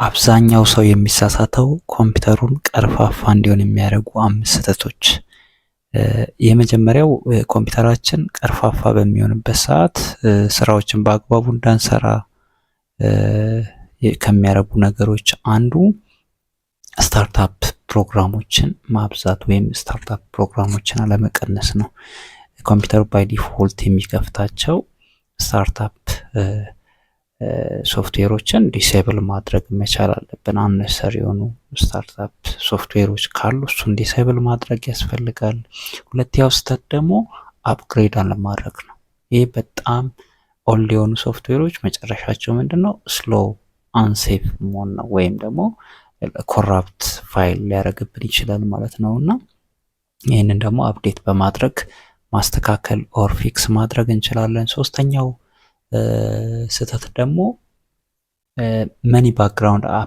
አብዛኛው ሰው የሚሳሳተው ኮምፒውተሩን ቀርፋፋ እንዲሆን የሚያደርጉ አምስት ስህተቶች። የመጀመሪያው ኮምፒውተራችን ቀርፋፋ በሚሆንበት ሰዓት ስራዎችን በአግባቡ እንዳንሰራ ከሚያደርጉ ነገሮች አንዱ startup ፕሮግራሞችን ማብዛት ወይም startup ፕሮግራሞችን አለመቀነስ ነው። ኮምፒውተሩ by default የሚከፍታቸው startup ሶፍትዌሮችን disable ማድረግ መቻል አለብን። Unnecessary የሆኑ startup ሶፍትዌሮች ካሉ እሱን disable ማድረግ ያስፈልጋል። ሁለተኛው ስህተት ደግሞ upgrade አለማድረግ ነው። ይህ በጣም old የሆኑ ሶፍትዌሮች መጨረሻቸው ምንድን ነው? Slow, unsafe መሆን ነው ወይም ደግሞ corrupt file ሊያደርግብን ይችላል ማለት ነው። እና ይህንን ደግሞ update በማድረግ ማስተካከል or fix ማድረግ እንችላለን። ሶስተኛው ስህተት ደግሞ many background app